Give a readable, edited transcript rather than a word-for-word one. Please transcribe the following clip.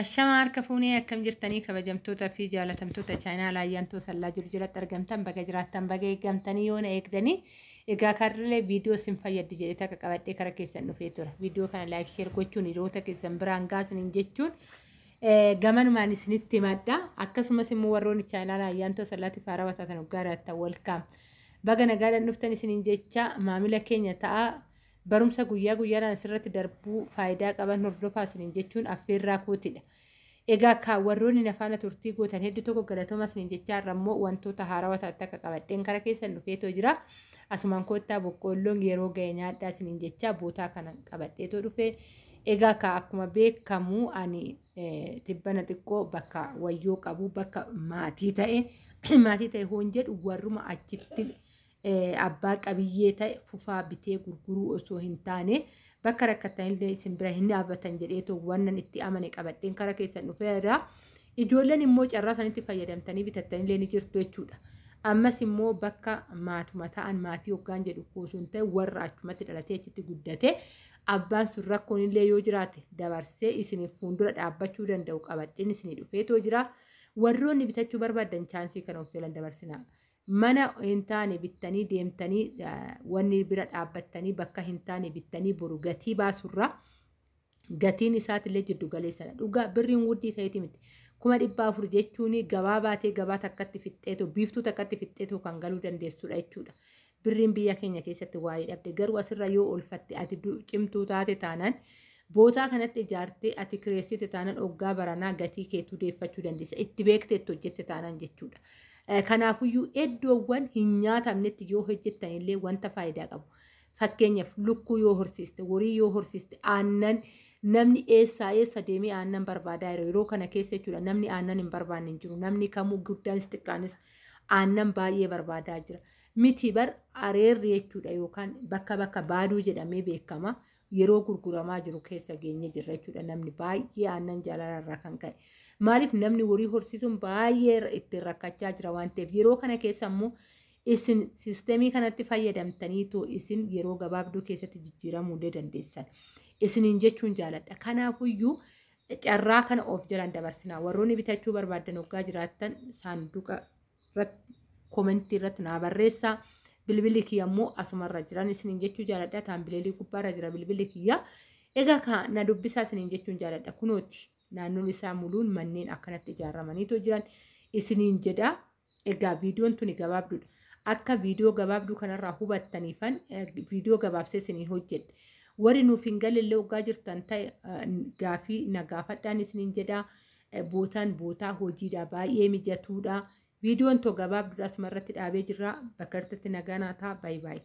Ashama harka fuunee akkam jirtanii kabajamtoota fi jaalatamtoota chaayinaa Ayyaantuu Sallaa jiru jalatti argamtan baga jiraattan baga eeggamtanii yoona eegdanii egaa karrilee viidiyoo isin fayyaddi jedhee takka qabadhee kara keessan dhufee tura. Viidiyoo kana like share gochuun hiriyoota keessan biraan gaasaniin jechuun gamanumaan isinitti himadha. Akkasumas immoo warroonni chaayinaa Ayyaantuu Sallaatti haarawaa taatan hoggaa welcome. Baga nagaadhaan dhuftan isiniin jecha maamila keenya ta'a. Barumsa guyyaa guyyaadhaan asirratti darbuu faayidaa qaban hordofaa isiniin jechuun affeerraa kootidha. Egaa kan warroonni nafaana turtii gootan hedduu tokko galatooma isiniin jechaa irra immoo wantoota haarawaa ta'an akka qabadheen kara keessan dhufeetoo jira. Asumaan koottaa boqqoolloon yeroo ga'e nyaadhaa isiniin jechaa bootaa kana qabadheetoo dhufe. Egaa ka akkuma beekamu ani tibbana xiqqoo bakka wayyoo qabu bakka maatii ta'e maatii ta'e hoon jedhu warruma achitti abbaa qabiyyee ta'e fufaa bitee gurguruu osoo hin taane bakka rakkattanillee isin bira hin dhaabbatan jedheetoo wannan itti amane qabadheen kara keessan dhufeera. Ijoolleen immoo carraa sanitti fayyadamtanii bitattanillee ni jirtu jechuudha. Ammas immoo bakka maatuma ta'an maatii hoggaan jedhu osoo hin ta'e warra achumatti dhalatee achitti guddate abbaan sun rakkoon illee yoo jiraate dabarsee isiniif fuuldura dhaabbachuu danda'u qabadheen isinii dhufeetoo jira. Warroonni bitachuu barbaadan chaansii kana of jalan dabarsinaa. Mana hin taane bittanii deemtanii wanni bira dhaabbattanii bakka hin taane bittanii boru gatii baasurra gatiin isaatillee jiddu galeessadha. Dhugaa birriin wuddii ta'eeti miti. 400,000 jechuun gabaa baatee gabaa takkatti fixxeetu biiftuu takkatti fixxeetu kan galuu dandeessudha jechuudha. Birriin biyya keenya keessatti waa'ee dhabde garuu asirra yoo oolfatte ati cimtuu taate taanaan bootaa kanatti ijaartee ati kireessite taanaan oggaa baranaa gatii keetuu deeffachuu dandeessa. Itti beektee itti hojjette taanaan jechuudha. Kanaafuyyuu iddoowwan hin nyaatamnetti yoo hojjettan illee wanta faayidaa qabu. Fakkeenyaaf lukkuu yoo horsiiste, horii yoo horsiiste, aannan namni eessaa eessa deemee aannan barbaadaa jira yeroo kana keessa jechuudha. Namni aannan hin barbaanne hin jiru. Namni kamuu guddaanis xiqqaanis aannan baay'ee barbaadaa jira. Miti bar areerri jechuudha yookaan bakka bakka baaduu jedhamee beekama. Yeroo gurguramaa jiru keessa geenye jirra jechuudha. Namni baay'ee aannan jaalala irraa kan ka'e. Maaliif namni horii horsiisuun baay'ee ittiin rakkachaa jira waan ta'eef yeroo kana keessa immoo isin siistemii kanatti fayyadamtaniitoo isin yeroo gabaabduu keessatti jijjiiramuu illee dandeessan. Isiniin jechuun jaaladha. Kanaafuyyuu carraa kana of jalaan dabarsinaa. Warroonni bitachuu barbaadan hoggaa jiraattan saanduqa irratti komentii irratti naa barreessaa. Bilbilli kiyya immoo asumarra jiran isiniin jechuu jaaladha. Taambileelii gubbaarra jira bilbilli kiyya. Egaa ka na dubbisaa isiniin jechuun jaaladha. Kunooti naannoon isaa muluun manneen akkanatti ijaaramaniitoo jiran isiniin jedha. Egaa viidiyoon tuni gabaabduudha. Akka viidiyoo gabaabduu kanarraa hubattaniifan viidiyoo gabaabsee isiniin hojjedhe. Warri nuuf hin galle hoggaa jirtan ta'e gaafii na gaafadhaan isiniin jedha. Bootaan bootaa hojiidha baay'ee mijatuudha. Viidiyoon too gabaabduudha asumarratti dhaabee jira. Bakka irratti nagaa naa ta'a. Baay'ee baay'ee.